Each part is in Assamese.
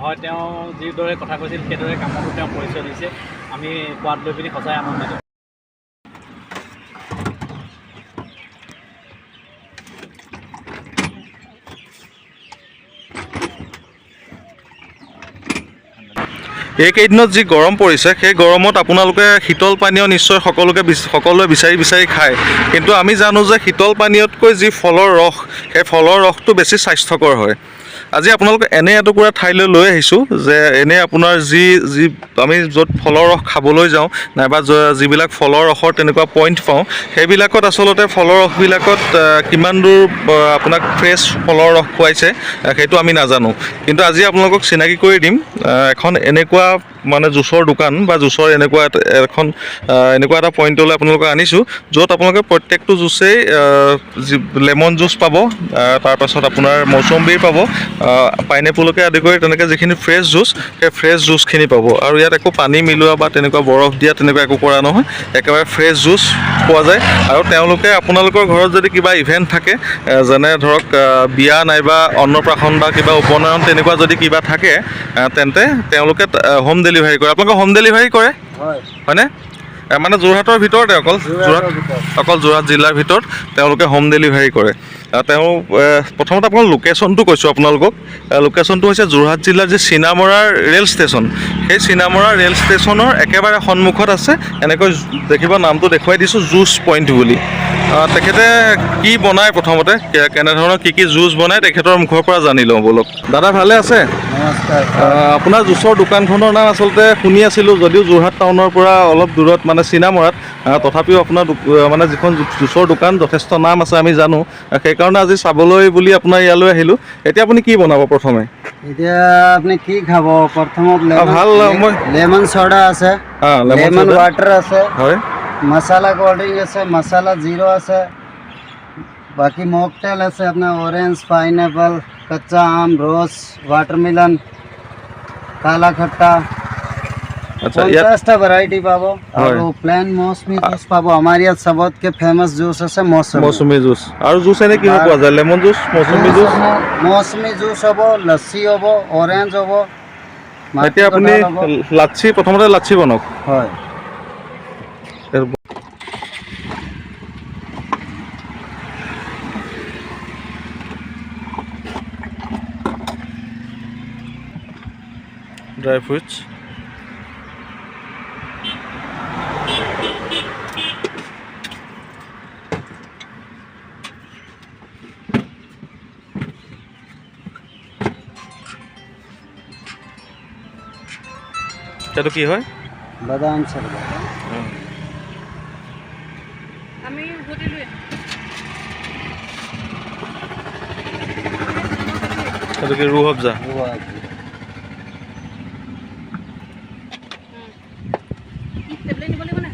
হয়, তেওঁ যিদৰে কথা কৈছিল সেইদৰে কামতো তেওঁ পৰিচয় দিছে। আমি সোৱাদ লৈ পিনি সঁচাই আনন্দিত। এইকেইদিনত যি গৰম পৰিছে, সেই গৰমত আপোনালোকে শীতল পানীয় নিশ্চয় সকলোৱে বিচাৰি বিচাৰি খায়। কিন্তু আমি জানো যে শীতল পানীয়তকৈ যি ফলৰ ৰস, সেই ফলৰ ৰসটো বেছি স্বাস্থ্যকৰ হয়। আজি আপোনালোকে এনে এটুকুৰা ঠাইলৈ লৈ আহিছোঁ যে এনে আপোনাৰ যি যি আমি য'ত ফলৰ ৰস খাবলৈ যাওঁ নাইবা যিবিলাক ফলৰ ৰসৰ তেনেকুৱা পইণ্ট পাওঁ, সেইবিলাকত আচলতে ফলৰ ৰসবিলাকত কিমান দূৰ আপোনাক ফ্ৰেছ ফলৰ ৰস খুৱাইছে, সেইটো আমি নাজানো। কিন্তু আজি আপোনালোকক চিনাকি কৰি দিম এখন এনেকুৱা মানে জুচৰ দোকান বা জুচৰ এনেকুৱা এখন এনেকুৱা এটা পইণ্টলৈ আপোনালোকক আনিছোঁ, য'ত আপোনালোকে প্ৰত্যেকটো জুচেই যি লেমন জুচ পাব, তাৰপাছত আপোনাৰ মৌচম্বীৰ পাব, পাইনএপলকে আদি কৰি তেনেকৈ যিখিনি ফ্ৰেছ জুচ, সেই ফ্ৰেছ জুচখিনি পাব। আৰু ইয়াত একো পানী মিলোৱা বা তেনেকুৱা বৰফ দিয়া তেনেকুৱা একো কৰা নহয়, একেবাৰে ফ্ৰেছ জুচ পোৱা যায়। আৰু তেওঁলোকে আপোনালোকৰ ঘৰত যদি কিবা ইভেণ্ট থাকে, যেনে ধৰক বিয়া নাইবা অন্নপ্ৰাশন বা কিবা উপনয়ন তেনেকুৱা যদি কিবা থাকে, তেন্তে তেওঁলোকে হোম ডেলিভাৰী কৰে। আপোনালোকে হোম ডেলিভাৰী কৰে? হয়। হয়নে? মানে যোৰহাটৰ ভিতৰতে, অকল যোৰহাট, অকল যোৰহাট জিলাৰ ভিতৰত তেওঁলোকে হোম ডেলিভাৰী কৰে। তেওঁ প্ৰথমতে আপোনাৰ লোকেশ্যনটো কৈছোঁ আপোনালোকক। লোকেশ্যনটো হৈছে যোৰহাট জিলাৰ যি চিনামৰাৰ ৰেল ষ্টেচন, সেই চিনামৰা ৰেল ষ্টেচনৰ একেবাৰে সন্মুখত আছে। এনেকৈ দেখিব, নামটো দেখুৱাই দিছোঁ, জুচ পইণ্ট বুলি। তেখেতে কি বনায়, প্ৰথমতে কেনেধৰণৰ কি কি জুচ বনায় তেখেতৰ মুখৰ পৰা জানি লওঁ ব'লক। দাদা, ভালে আছে? নমস্কাৰ। আপোনাৰ জুচৰ দোকানখনৰ নাম আচলতে শুনি আছিলোঁ যদিও যোৰহাট টাউনৰ পৰা অলপ দূৰত মানে চিনামৰাত, তথাপিও আপোনাৰ মানে যিখন জুচৰ দোকান যথেষ্ট নাম আছে আমি জানো, সেইকাৰণে আজি চাবলৈ বুলি আপোনাৰ ইয়ালৈ আহিলোঁ। এতিয়া আপুনি কি বনাব প্ৰথমে? এতিয়া আপুনি কি খাব প্ৰথমত? ভাল, মই লেমন চ'ডা আছে, লেমন লেমন চ'ডা। ৱাটাৰ আছে, হয়, মছলা কোল্ড ড্ৰিংক আছে, মছলা জিৰ' আছে, বাকী মকটেল আছে আপোনাৰ অৰেঞ্জ, পাইনএপল, কাচ্চা আম, ৰ'জ, ৱাটাৰমেলন, কালা খট্টা। আচ্ছা, ইয়াত 50টা ভেৰাইটি পাব। আৰু প্লেন মৌচুমী জুচ পাব। আমাৰ ইয়াত চবতকে ফেমাছ জুচ আছে মৌচুমী। মৌচুমী জুচ। আৰু জুচ এনে কিহৰ পোৱা যায়? লেমন জুচ, মৌচুমী জুচ? মৌচুমী জুচ হ'ব, লচ্ছি হ'ব, অৰেঞ্জ হ'ব। এতিয়া আপুনি লাচ্ছি, প্ৰথমতে লাচ্ছি বনাওক। হয়। Dry fruits. সেইটো কি হয়? বাদাম চৰবত। আমি উভতিলোৱে। সেইটো কি ৰুহ আফজা? টেবলেট নিব লাগিব নে?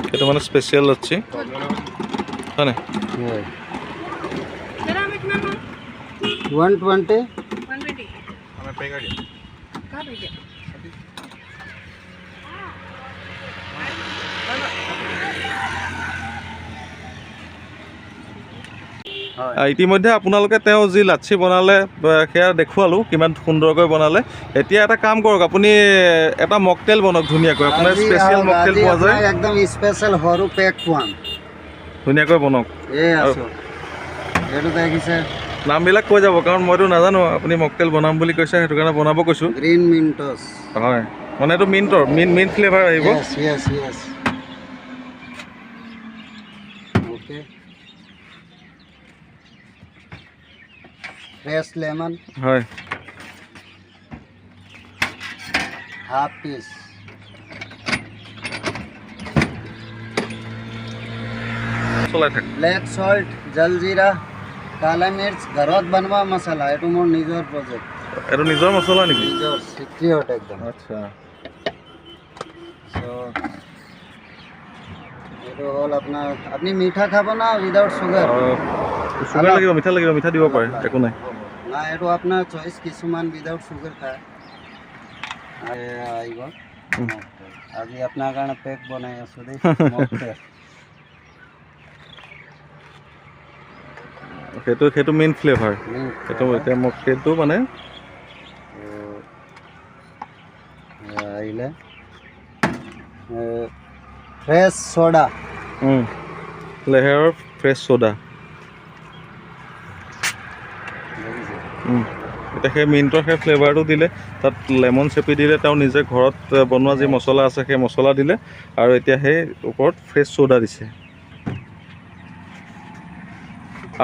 সেইটো মানে স্পেচিয়েল লাচ্ছি হয় নাই? হয়। দাদা, আমি কিমান হ'ল? 120। 120। কাক এতিয়া? ইতিমধ্যে আপোনালোকে তেওঁ যি লাচ্ছি বনালে সেয়া দেখুৱালোঁ কিমান সুন্দৰকৈ বনালে। এতিয়া এটা কাম কৰক, আপুনি এটা মকটেল বনাওক ধুনীয়াকৈ। আপোনাৰ স্পেচিয়েল মকটেল পোৱা যায়। একদম স্পেচিয়েল সৰু পেক খুৱাম। ধুনীয়াকৈ বনাওক। এই আছো, এইটো দেখিছে। নামবিলাক কৈ যাব, কাৰণ মইতো নাজানো। আপুনি মকটেল বনাম বুলি কৈছে, সেইটো কাৰণে বনাব কৈছোঁ। Green mints. হয়, মানে এইটো মিণ্টৰ মিণ্ট ফ্লেভাৰ আহিব। Yes, okay. Fresh lemon. হয়। Half piece. চলাই থাক। ব্লেক চল্ট, জলজিৰা, কালা মিৰ্চ, ঘৰত বনোৱা মছলা। এইটো মোৰ নিজৰ প্ৰজেক্ট। এইটো নিজৰ মছলা নেকি? নিজৰ চিক্ৰেট একদম। আচ্ছা। চ' এইটো হ'ল আপোনাৰ, আপুনি মিঠা খাব না উইদাউট চুগাৰ? চুগাৰ লাগিব, মিঠা লাগিব, মিঠা দিব পাৰে, একো নাই। নাই, এইটো আপোনাৰ চইচ, কিছুমান উইদাউট চুগাৰ খায়। আহিব। আজি আপোনাৰ কাৰণে পেক বনাই আছোঁ দেই, মকটেল। সেইটো মেইন ফ্লেভাৰ। সেইটো এতিয়া মকটেলটো মানে আহিলে ফ্ৰেছ চ'ডা। লেহেৰৰ ফ্ৰেছ চ'ডা। দেখিছে? এতিয়া সেই মিণ্টৰ সেই ফ্লেভাৰটো দিলে, তাত লেমন চেপি দিলে, তেওঁ নিজে ঘৰত বনোৱা যি মছলা আছে সেই মছলা দিলে আৰু এতিয়া সেই ওপৰত ফ্ৰেছ চ'ডা দিছে।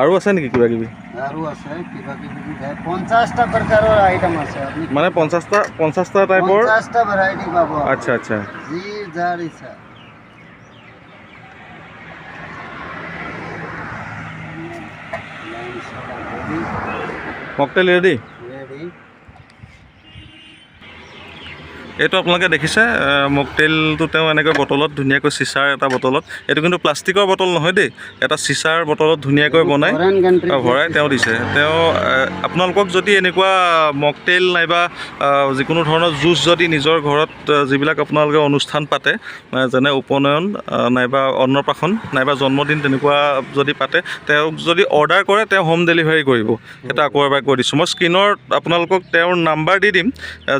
আৰু আছে নেকি কিবা কিবি? আৰু আছে কিবা কিবি, 50টা প্ৰকাৰৰ আইটেম আছে আপুনি। মানে 50টা টাইপৰ? 50টা ভেৰাইটি পাব আপুনি। আচ্ছা আচ্ছা। যি যাৰ ইচ্ছা। Mocktail ready. ৰেডি। এইটো আপোনালোকে দেখিছে, মকটেইলটো তেওঁ এনেকৈ বটলত ধুনীয়াকৈ, চিচাৰ এটা বটলত, এইটো কিন্তু প্লাষ্টিকৰ বটল নহয় দেই, এটা চিচাৰ বটলত ধুনীয়াকৈ বনাই ফৰেন কাণ্ট্ৰি ভৰাই তেওঁ দিছে। তেওঁ আপোনালোকক যদি এনেকুৱা মকটেইল নাইবা যিকোনো ধৰণৰ জুচ যদি নিজৰ ঘৰত যিবিলাক আপোনালোকে অনুষ্ঠান পাতে, যেনে উপনয়ন নাইবা অন্নপ্ৰাশন নাইবা জন্মদিন, তেনেকুৱা যদি পাতে, তেওঁক যদি অৰ্ডাৰ কৰে তেওঁ হোম ডেলিভাৰী কৰিব। সেইটো আকৌ এবাৰ কৈ দিছোঁ। মই স্ক্ৰীণত আপোনালোকক তেওঁৰ নাম্বাৰ দি দিম।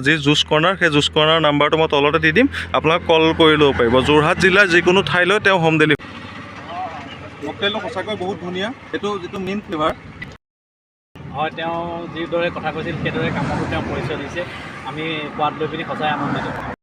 যি জুচ কৰ্ণাৰ, সেই জুচ কৰ্ণাৰ নাম্বাৰটো মই তলতে দি দিম, আপোনালোক কল কৰি ল'ব পাৰিব। যোৰহাট জিলাৰ যিকোনো ঠাইলৈ তেওঁ হোম ডেলিভাৰী। মকটেইলটো সঁচাকৈ বহুত ধুনীয়া, এইটো যিটো মেইন ফ্লেভাৰ। হয়, তেওঁ যিদৰে কথা কৈছিল সেইদৰে কামতো তেওঁ পৰিচয় দিছে। আমি সোৱাদ লৈ পিনি সঁচাই আনন্দিত।